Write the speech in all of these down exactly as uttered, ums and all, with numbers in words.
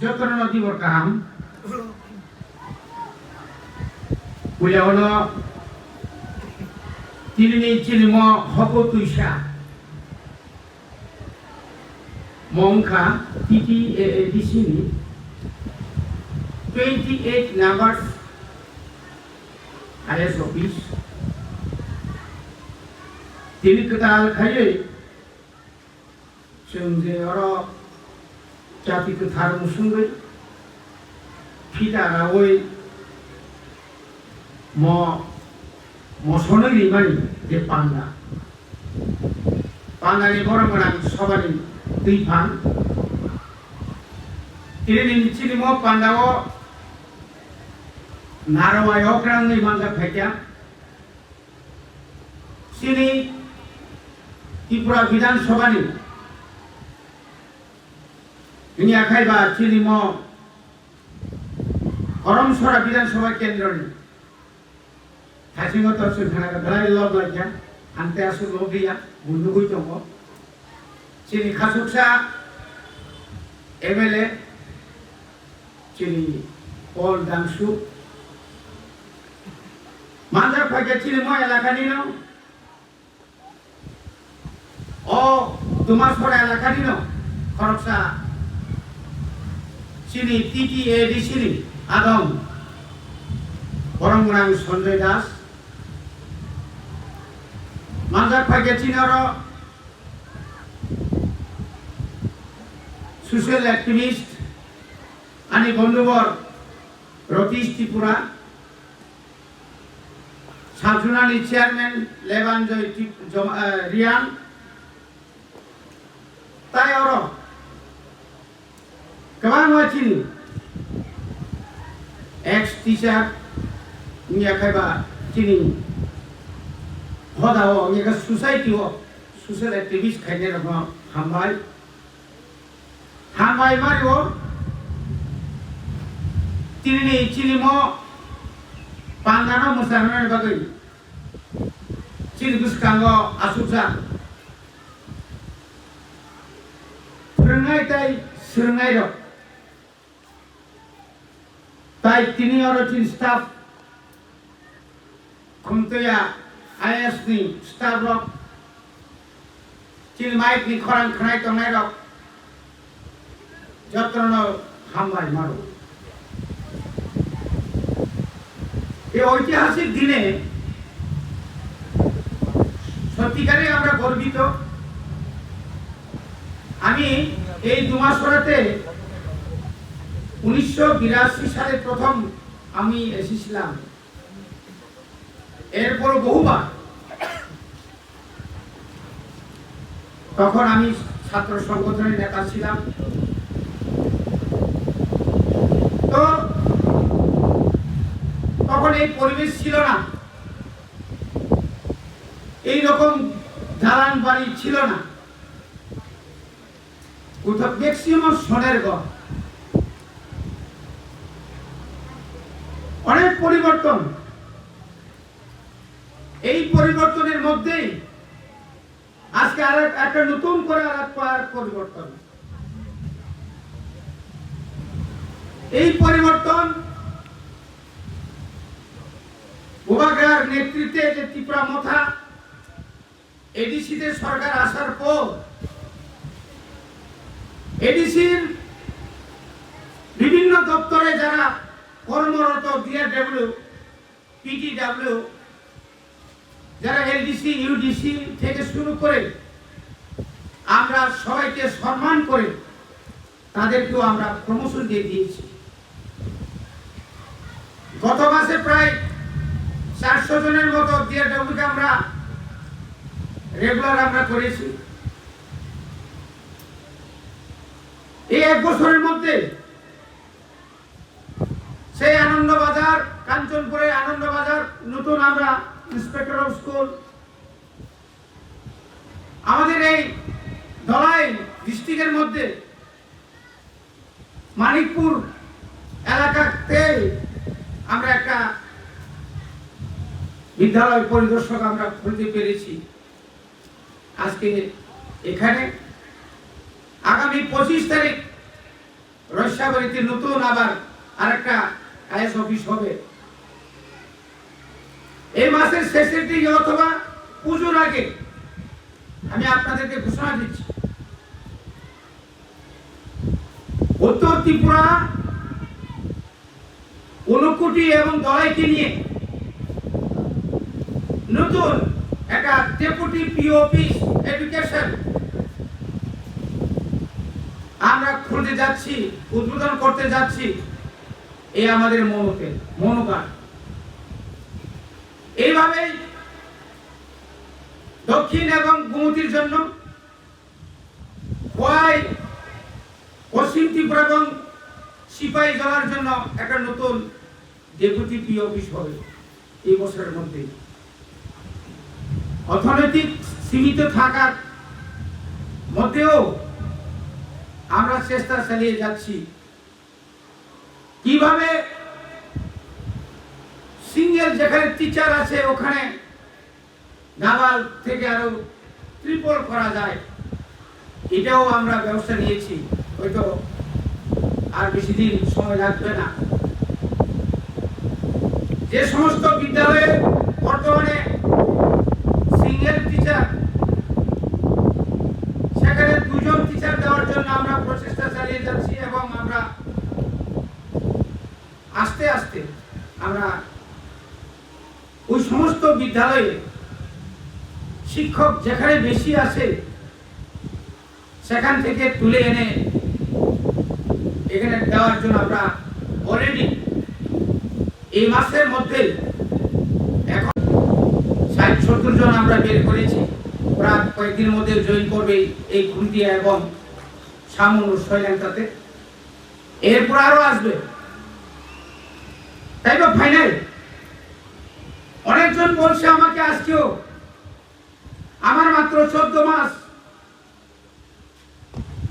Jotono dibor kaham. Puila ono tinini chilimo hopo tuisa. Mongkha T T A A D C ni twenty eight numbers I S office. Tini kwtal khaiwi Chwng je oro jati kwthar musungwi phita raui mo-, mosonwi rimani je panda. Pandani borok gwnang sobani twi phan. Tini nini chini mo panda o narwai okrangwi manjak phaikha. Chini Tripura Bidhan Sabha ni, hini akhai ba chini mo Karamsora Bidhan Sabha Kendro ni. Thaisingo to chwng khana ka belai lob laikya, ang te aswk lob ya, bo nugwi tongo. Chini khasuksa M L A, chini Paul Dangsu. Manjak phaikha chini mo elakani no. O Dumasora elakani no khoroksa chini T T A D C ni adong borok mwnang Sanjay Das. Manjak phaikha chini oro social activist ani bondhubor Ratish Tripura, Sajunani chairman Lebanjoy Trip-, Jom-, eh, Riang, tai oro kwbangma chini ex teacher wngya khaiba chini hoda o wngya kha society o social activist khainai rokno hambai. Hambai mario tinini chini mo pandano mwsarnani bagwi chini bwskango asukjak phwrwngnai tai swrwngnairok. Tai tini oro chini staff, Khumtoya I A S ni staff rok, chini mic ni khorang khwnai tongnai rok, jotono hambai maro. এই ঐতিহাসিক দিনে সত্যিকারে আমরা গর্বিত। আমি এই দুমাসরাতে উনিশশো বিরাশি সালে প্রথম আমি এসেছিলাম। এরপর বহুবার, তখন আমি ছাত্র সংগঠনের নেতা ছিলাম। তো তখন এই পরিবেশ ছিল না, এই রকম দালান বাড়ি ছিল না। কোথাও ম্যাক্সিমাম শনের ঘর। অনেক পরিবর্তন। এই পরিবর্তনের মধ্যেই আজকে আর এক, একটা নতুন করে আর এক পা-, পরিবর্তন। এই পরিবর্তন বুবাগ্রার নেতৃত্বে যে ত্রিপুরা মথা এডিসিতে সরকার আসার পর এডিসির বিভিন্ন দপ্তরে যারা কর্মরত, ডিআরডব্লিউ, পিটিডব্লিউ, যারা এলডিসি, ইউডিসি থেকে শুরু করে আমরা সবাইকে সম্মান করে তাদেরকেও আমরা প্রমোশন দিয়ে দিয়েছি। গত মাসে প্রায় চারশো জনের মতো ডিআরডব্লিউকে আমরা রেগুলার আমরা করেছি। এই এক বছরের মধ্যে সেই আনন্দবাজার, কাঞ্চনপুরের আনন্দবাজার, নতুন আমরা ইন্সপেক্টর অফ স্কুল, আমাদের এই ধলাই ডিস্ট্রিক্টের মধ্যে মানিকপুর এলাকাতে আমরা একটা বিদ্যালয় পরিদর্শক আমরা খুলতে পেরেছি। আজকে এখানে আগামী পঁচিশ তারিখ রইস সরিষাবাড়িতে নতুন আবার আরেকটা আইএস অফিস হবে। এই মাসের শেষের দিকে অথবা পুজোর আগে আমি আপনাদেরকে ঘোষণা দিচ্ছি, উত্তর ত্রিপুরা, ঊনকোটি এবং ধলাইকে নিয়ে নতুন একটা ডেপুটি পিও অফিস এডুকেশন আমরা খুলতে যাচ্ছি, উদ্বোধন করতে যাচ্ছি। এই আমাদের মনোতে মনোকার। এইভাবেই দক্ষিণ এবং গোমতীর জন্য, খোয়াই, পশ্চিম ত্রিপুরা এবং সিপাহী জেলার জন্য একটা নতুন ডেপুটি পিও অফিস হবে এই বছরের মধ্যে। অর্থনৈতিক সীমিত থাকার মধ্যেও আমরা চেষ্টা চালিয়ে যাচ্ছি কিভাবে সিঙ্গেল যেখানে টিচার আছে ওখানে ডাবল থেকে আরো ট্রিপল করা যায়, এটাও আমরা ব্যবস্থা নিয়েছি। হয়তো আর বেশি দিন সময় লাগবে না। যে সমস্ত বিদ্যালয়ে বর্তমানে সিঙ্গেল টিচার, সেখানে দুজন টিচার দেওয়ার জন্য আমরা প্রচেষ্টা চালিয়ে যাচ্ছি এবং আমরা আস্তে আস্তে আমরা ওই সমস্ত বিদ্যালয়ে শিক্ষক যেখানে বেশি আছে সেখান থেকে তুলে এনে এখানে দেওয়ার জন্য আমরা অলরেডি এই মাসের মধ্যে এখন ষাট সত্তর জন আমরা বের করেছি। ওরা কয়েকদিনের মধ্যে জয়েন করবে এই খুন্তিয়া এবং সামন ও সৈলাংটাতে। এরপর আরো আসবে, তাই তো ফাইনাল। অনেকজন বলছে আমাকে আজকেও, আমার মাত্র চোদ্দ মাস,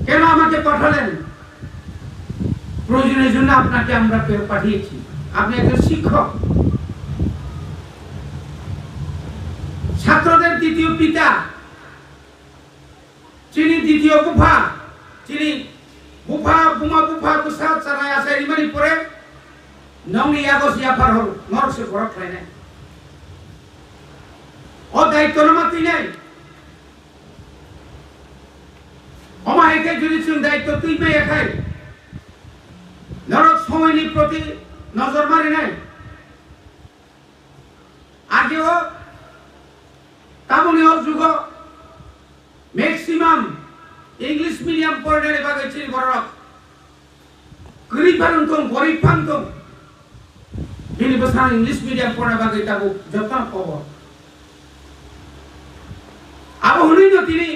কেন আমাকে পাঠালেন? প্রয়োজনের জন্য আপনাকে আমরা পে-, পাঠিয়েছি। আপনি একজন শিক্ষক, ছাত্রদের দ্বিতীয় পিতা, chini দ্বিতীয় bupha, chini bupha, buma bupha bwsa chara achai rimani pore nongni yago se yaphar hor, norok se borok khlainai. O daitwno ma twinai. Omo hai khe jodi chwng daitw twi maya khai, norok somoini proti nojor ma rinai. Ageo tabukni o jugo maximum English medium porinani bagwi chini bororok kwrwi phano wngthung, gorib phano wngthung, bini bwsano English medium porina bagwi tabuk jotono kobor. Abo hwnwino tini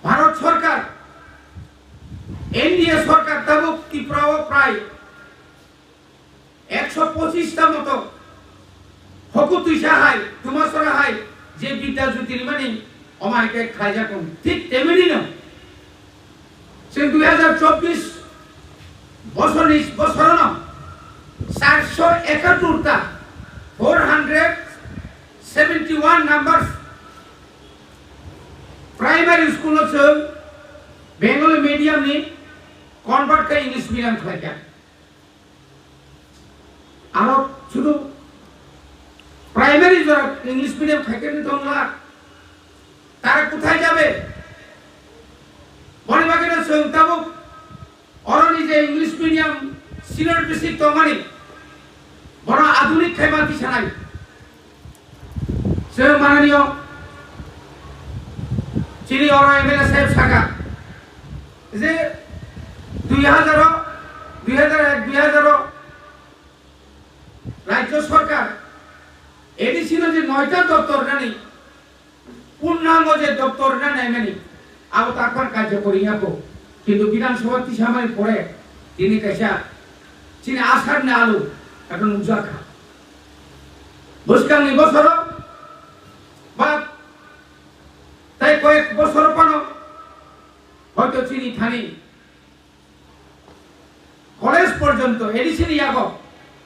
Bharat Sarkar, N D A Sarkar tabuk Tripura o prai ekso pochis ta moto Hokutwisa hai, Tumasora hai je Bidya Jyoti rimani omo hai khe khlaijak wng. Thik teminino chwng dui hazar chobbish bosorni bosorono charso ekattor ta, four hundred seventy one numbers primary school o chwng Bengali medium ni convert khe English medium khlaikha. Aro শুধু প্রাইমারি যারা English medium খাইতে নিতে হন না, তারা কোথায় যাবে? বড় বাগের সঙ্গে তাবুক অরনি যে ইংলিশ মিডিয়াম সিনিয়র বেসিক তমানি বড় আধুনিক খাইমা দিশানাই। Chwng mananiyo chini oro M L A saheb saka je dui hazar o, dui hazar ek, dui hazar o Rajyo Sarkar A D C no je noita doptor nani, purnango je doptor na naimani, abo takpan karjokori yako. Kintu Bidhan Sabha tisamani pore tini kaisa chini asar ni alu ekta nukjakha. Bwskangni bosoro ba tai koyek bosor phano hoito chini thani college porjonto A D C ni yago,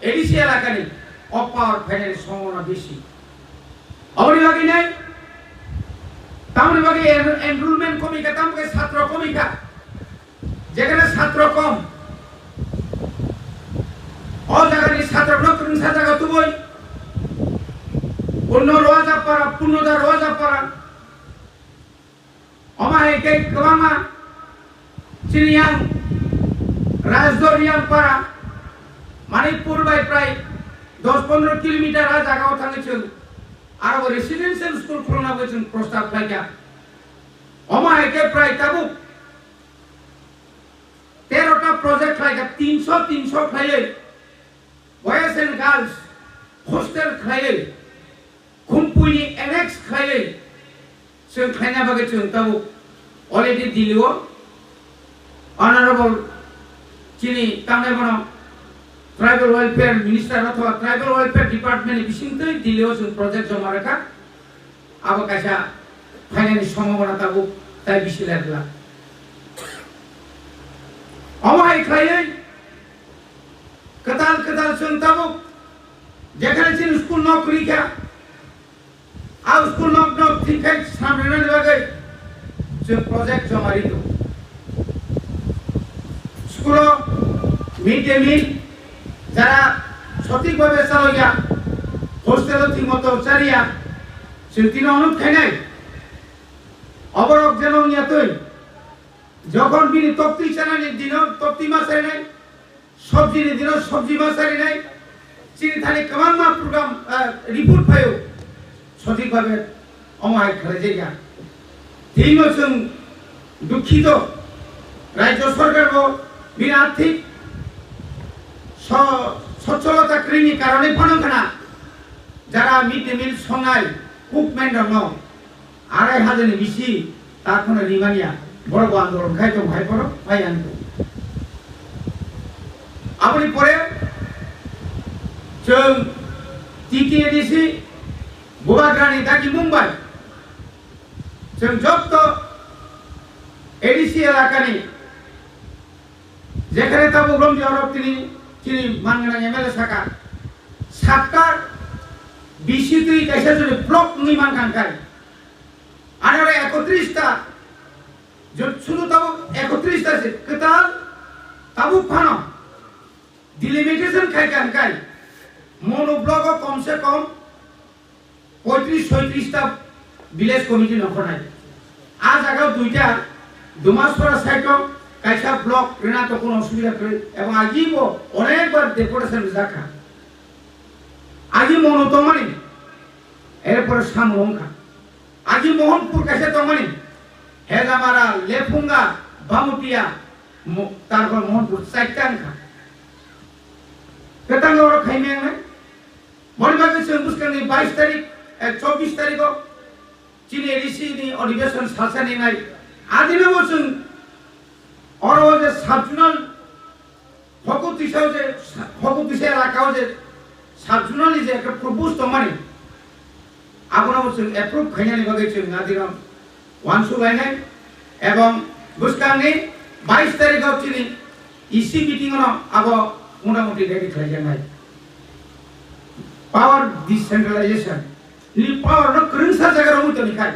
A D C elakani o power phainani sombhabona besi. Aboni bagwi nai, tamoni bagwi en-, enrollment komikha, tamoni bagwi satro komikha. Jekhane satro kom, o jagani satrokno kwrwngsa jaga tubui, Purno Roaja para, Purnoda Roaja para, omo hai khe kwbangma chini yang Rajdor yang para, Manipur bai prai dos pondro kilometer a jaga o thangwi chwng aro bo residential school khulna bai chwng prostab khlaikha. Omo hai khe prai tabuk tero ta project khlaikha, tinso tinso khlaiwi boys and girls hostel khlaiwi, Khumpuini annex khlaiwi chwng khlaina bagwi chwng tabuk already Delhi o Honorable chini tangnai bono Tribal Welfare Minister othoba Tribal Welfare Department ni bisingtwi Delhi o chwng project joma rwkha. Abo kaisa phainani sombhabona tabuk tai bisi lerla. Omo hai khlaiwi kwtal kwtal chwng tabuk jekhane chini school nok kwrwi kha, a school nok no thik khai swnam rwnani bagwi chwng project joma ri tongo. School o mid day meal jara sothik bhabe chaloya, hostel o thik moto chariya, chwng tino onuk khainai. Oborok jeno wngya twi, jokhon bini toktwi chanani dino toktwi ma charinai, sobjini dino sobji ma charinai, chini thani kwbangma program, ah, report phaio, sothik bhabe omo hai khlaijakya. Tino chwng dukhito, Rajya Sarkar bo bini arthik so-, socholota kwrwini karone phano khna jara mid day meal songnai cookman rokno arai hajarni bisi ta khwna rimanya, borok bo andolon khai tongo hai borok phai ang tongo. Aboni pore chwng T T A D C Bubagrani dagi Mumbai chwng jotto A D C elakani jekhane tabuk romdi orok tini chini manganang M L A saka satta bisi twi kaisa jodi block wngwi mankha hwnkhe. Anore ekotris ta, jo-, sudu tabuk ekotris ta se kwtal tabuk phano delimitation khai kha hwnkhe, mono block o kom se kom poitris soitris ta village committee nongkhornai. A jaga duita Dumasora side o kaisa block rwna tongkho osubida kwrwi, ebong agi bo onekbar deputation rijak kha. Agi mono tongmani, erpore samung wngkha. Agi Mohanpur kaisa tongmani, Hejamara, Lephunga, Bamutia, Mo-, tarpor Mohanpur chaita wngkha. Kwtang oro khaimya wngnai. Boni bagwi chwng bwskangni bais tarik, eh, chobbish tarikho chini A D C ni odhibeson salsa ningnai. Adinabo chwng oro je sub-zonal Hoko twisa je, hoko twisa elaka o je sub-zonal ni je ekta propose tongmani, abono bo chwng approve khainani bagwi chwng adino uansuk lainai, ebong bwskangni bais tarikh o chini E C meeting ono abo motamuti ready khlaijaknai. Power decentralization ni power no kwrwngsa jaga romwi toni khai.